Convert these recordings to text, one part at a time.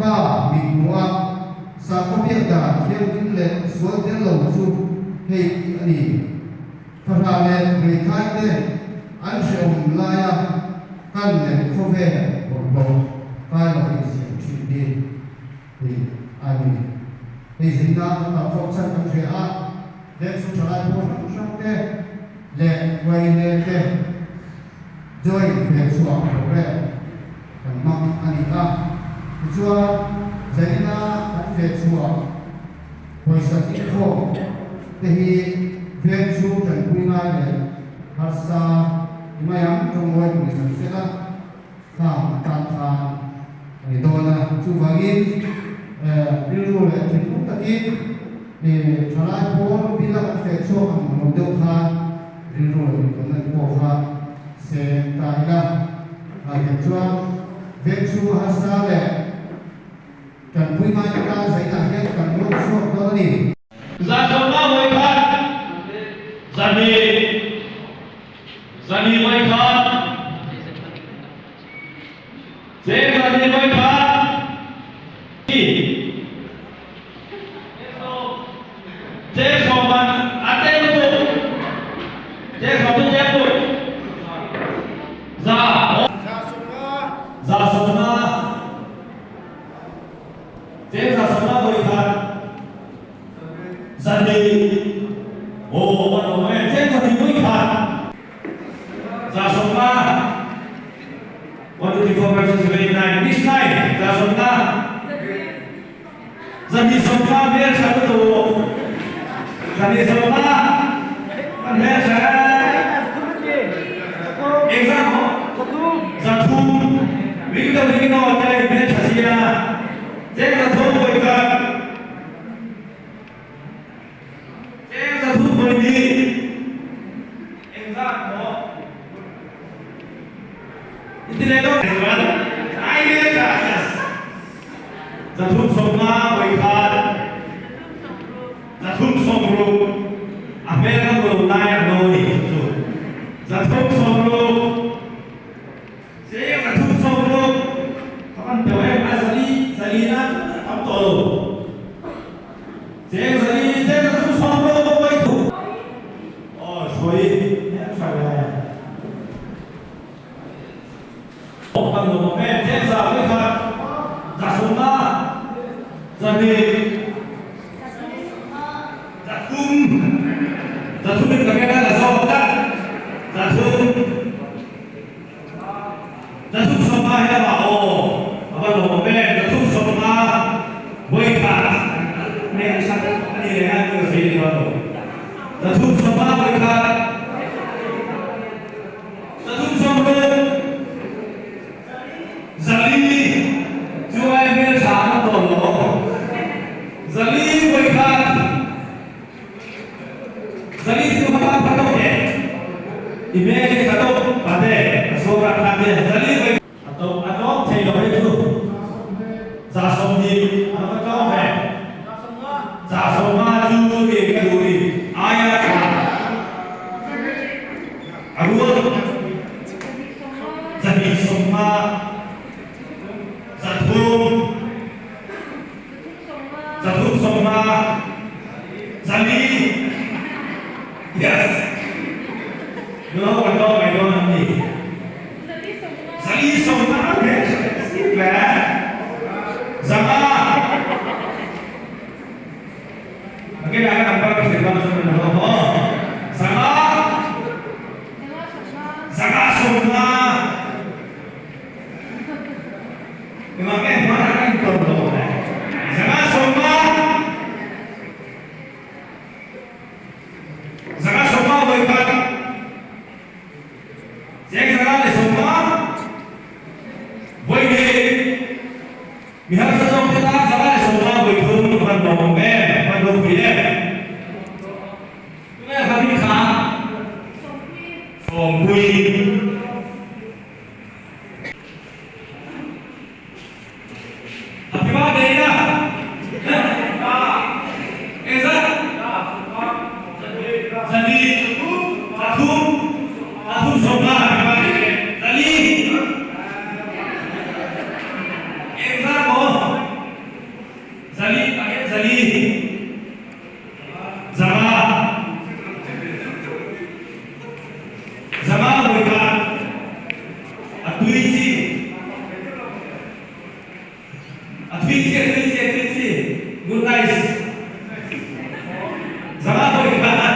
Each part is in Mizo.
Pa mit hmuh a, sakhaw biak dan thianghlim leh sual tel lo chu hei hi a ni. Fahrah leh hmeithai te an hrehawm laia kan leh khawvel bawlhhlawh kai lo insiam thin hi hei a ni. Hei zeina kan tam zawk chan kan hria a, Vengchhung thalai pawl hrang hrang te leh Uaile te join ve chhuah programme kan hmang a ni a. Tichuan, zaina kan ve chhuah pawisa inkhawm te hi Vengchhung tanpui ngai leh harsa i mai ang tawngawih pui zan sela khang atan khan a ni dawn a. Chuvangin rilru leh thinlung takin thalai pawl bila kan feh chhuak ang lo deuh khan rilru leh intawnna te pawh kha seng ta ila. Tiang chuan Vengchhunga harsa leh tanpui ngaite tan zainah hian kan rawn chhuak dawn a ni. Zahsawmna vawi khat, zahnih, zahnih vawi khat, cheng zahnih vawi khat, cheng sawm man a tlem lutuk, cheng sawm chu tlem lutuk, za, zahsawmna. Chengza sawma vawi khat zahnih aw an awm e chengza hnih vawi khat za sawmnga one two three four five six seven eight nine miss nine za sawmnga zahnih sawmnga hmeltha lutuk zahnih sawmnga kan hmeltha e engzah maw zathum ring deuh ring aw te hmeltha sia. Cheng zathum vawi khat, cheng zathum vawi hnih, engzat maw? I ti leh dawn chuan ai vel kha yes. Zathum sawmnga vawi khat, zathum sawmruk, a hmel ka hmu lo lai a no ni chu zathum sawmruk. Cheng a thum sawm bawk. Ka van teuh em a zali zali na tam tawh lo. Cheng zali cheng a thum sawm bawk mai thu. Aw hruai em tha ve. Aw kan lawm awm em cheng za mai khat za sawm na za hnih za thum za thum in ka keng a la zawk tlat za thum. Zathum sawmnga hi lamah aw a va lawm em? Zathum sawmnga vawi khat nge a sak a ni leh a ni ka sawi leh dawn lo. Zathum sawmnga vawi khat, zathum sawmruk, zali chu ai hmeltha an awm tawh lo. Zali vawi khat. Zali chu ka pa pha tawk e. I hmel hi tha tawk pate ka sawm rak thlak che Zali vawi. A to a tlawm thei lo hei chu za sawmhnih a va tlawm ve. Za sawmnga chu ni ka duh ni aia tha a rual zahnih sawmnga zathum. Zathum sawmnga zali yes nula ho kan tlawm mai dawn an ni zali sawmnga le zanga again a number ka hrilh dawn chuan nula ho maw zanga zanga sawmnga Engah nge hman a intawm lo le? Zanga sawmnga Zanga sawmnga vawi khat Cheng zanga leh sawmnga vawi hnih Mi harsa zawk te tan zanga leh sawmnga vawi thum hman lo awm em? Hman ropui em? Tunge hming kha? Sawmpui. Happy birthday na Engzat Zali Zathum Zathum sawmnga Happy birthday le Zali Engzat maw? zali 500 500 vawikhat a tui chi a thui chi a tui chi a tui chi good nice 500 vawikhat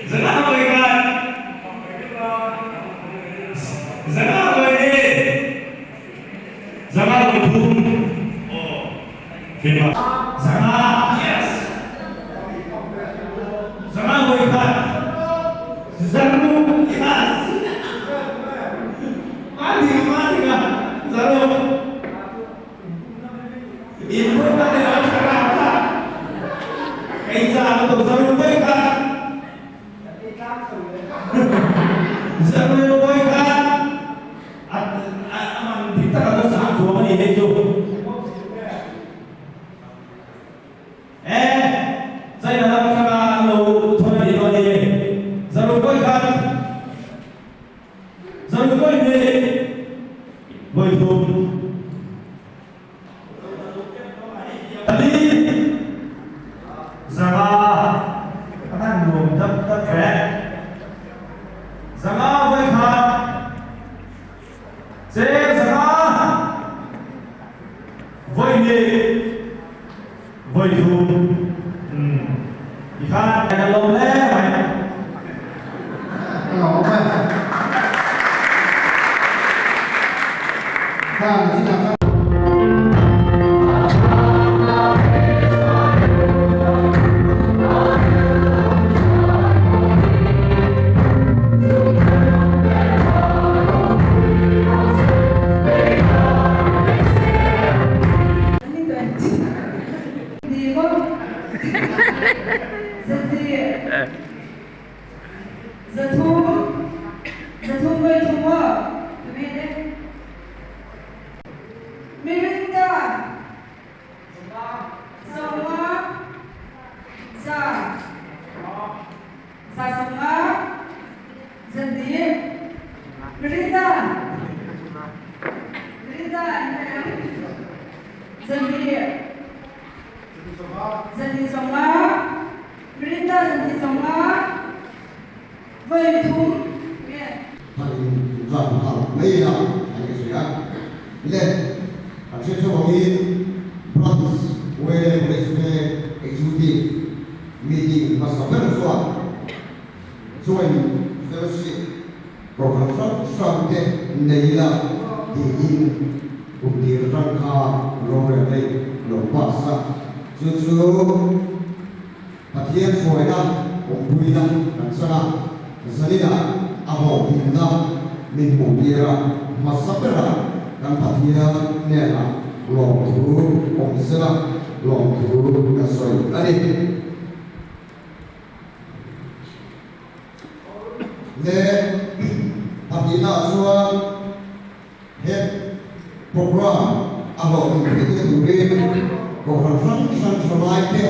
500 vawikhat 500 vawihnih 500 vawithum aw hlim 500 yes 500 vawikhat 600 yes Madik madik a 600 Input na ni lo tha ra ta kei cha na to 600 vawikhat 600 vawikhat a a man dik tak a lo sang chuang a ni hei chu. E, China lam atanga an lo thawn a nih dawn hi. 600 vawikhat 600 vawihnih 3. 4 500 a han nuam dap dap ve. 500 vawikhat cheng 500 2 3 umm tikhan kan lo hle mai. Ka lawm e. Khan chinah khan. Kan in tlan nghal mai a an ti zui a. Le, kan hriat theuh angin Branch Wele College Veng Executive Meeting hmasa ber chuan Joint Fellowship Kohhran hrang hrang te nei ila tiin kum tir atang kha rorel neih a lo pass a, chu chu Pathian hruaina awmpuina kan chang a, zaninah a hlawhtlinna min hmuhtir a, hmasa berah kan Pathian hnenah lawmthu awm sela lawmthu ka sawi a ni. Le pahnihnaah chuan he program a hlawhtlin theihna turin kohhran hrang hrang thalaite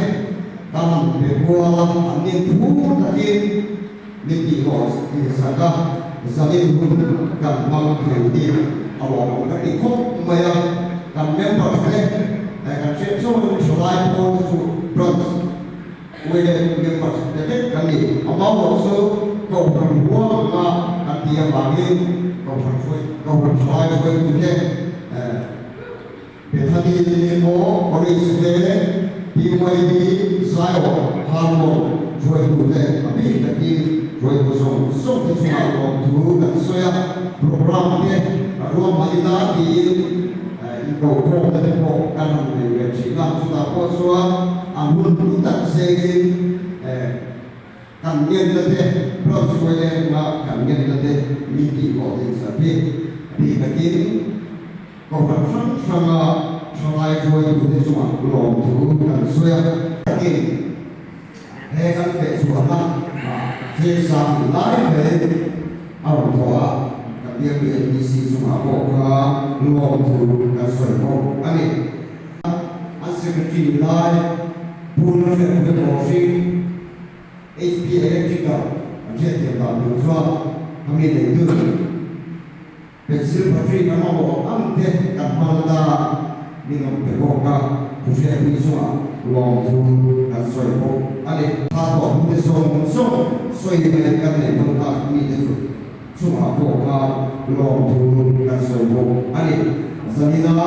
kan han pe kual a, an nin phur takin min tihhlawh tihsak a, zanin hun kan hmang thei hi a lawmawm ka ti khawp mai a, kan members te kan hriat chuan thalai pawl te chu branch Wele members te vek kan ni. A mamawh chu Kohhran huanga kan tih avangin Kohhran hruai Kohhran thalai hruaitute Bethany emaw College te PYD Zion Harmon hruaitute a bik takin hruaitu zawng zawng te chungah lawmthu kan sawi a, programme te a ruahman ila tiin Inkohkhawmna te pawh kan han nei ve thin a, chutah pawh chuan a hun hlu tak zengin kan ngenna te, Branch hruailengna kan ngenna te min tihhlawh ding sak hi bik takin Kohhran hrang hranga thalai hruaitute chungah lawmthu kan sawi a. Takin he kan fehchhuahna thil sang tih lai mai a rawn thawh a, kan biaktu NPC chungah pawh kha lawmthu kan sawi bawk a ni. An secretary lai Pu Lalhriatpuia Kawhring, HP Electrical an hriatthiam dan tur chuan a mi neitu. Pencil battery kan mamawh ang te kan hmang ta min rawn pe bawk a, thuhriatpui chungah lawmthu kan sawi bawk a ni. Tha tawh hnute zawng zawng sawi mai kan nei dawn kha mite chu chungah pawh khan lawmthu kan sawi bawk a ni. Zanina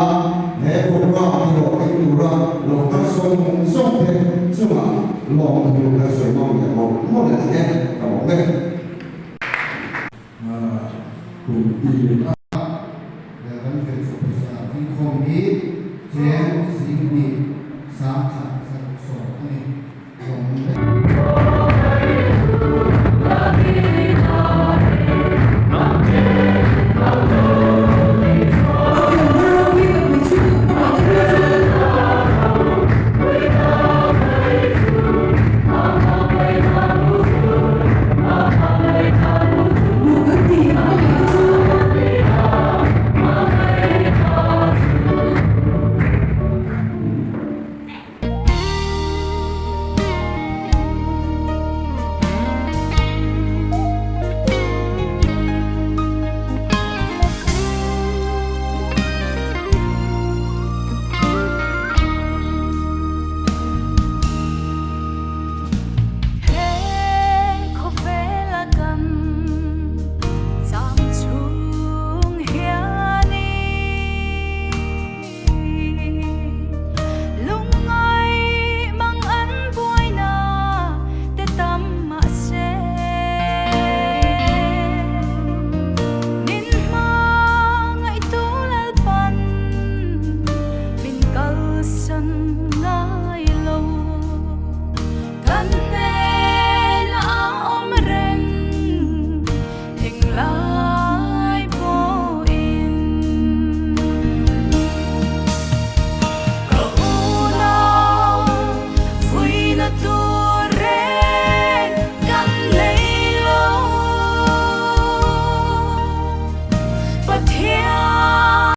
he programme hi hlawh tling tura lo kal zawng zawng te chungah lawmthu kan sawi mawm leh mawlh mawlh a ni e, ka lawm e.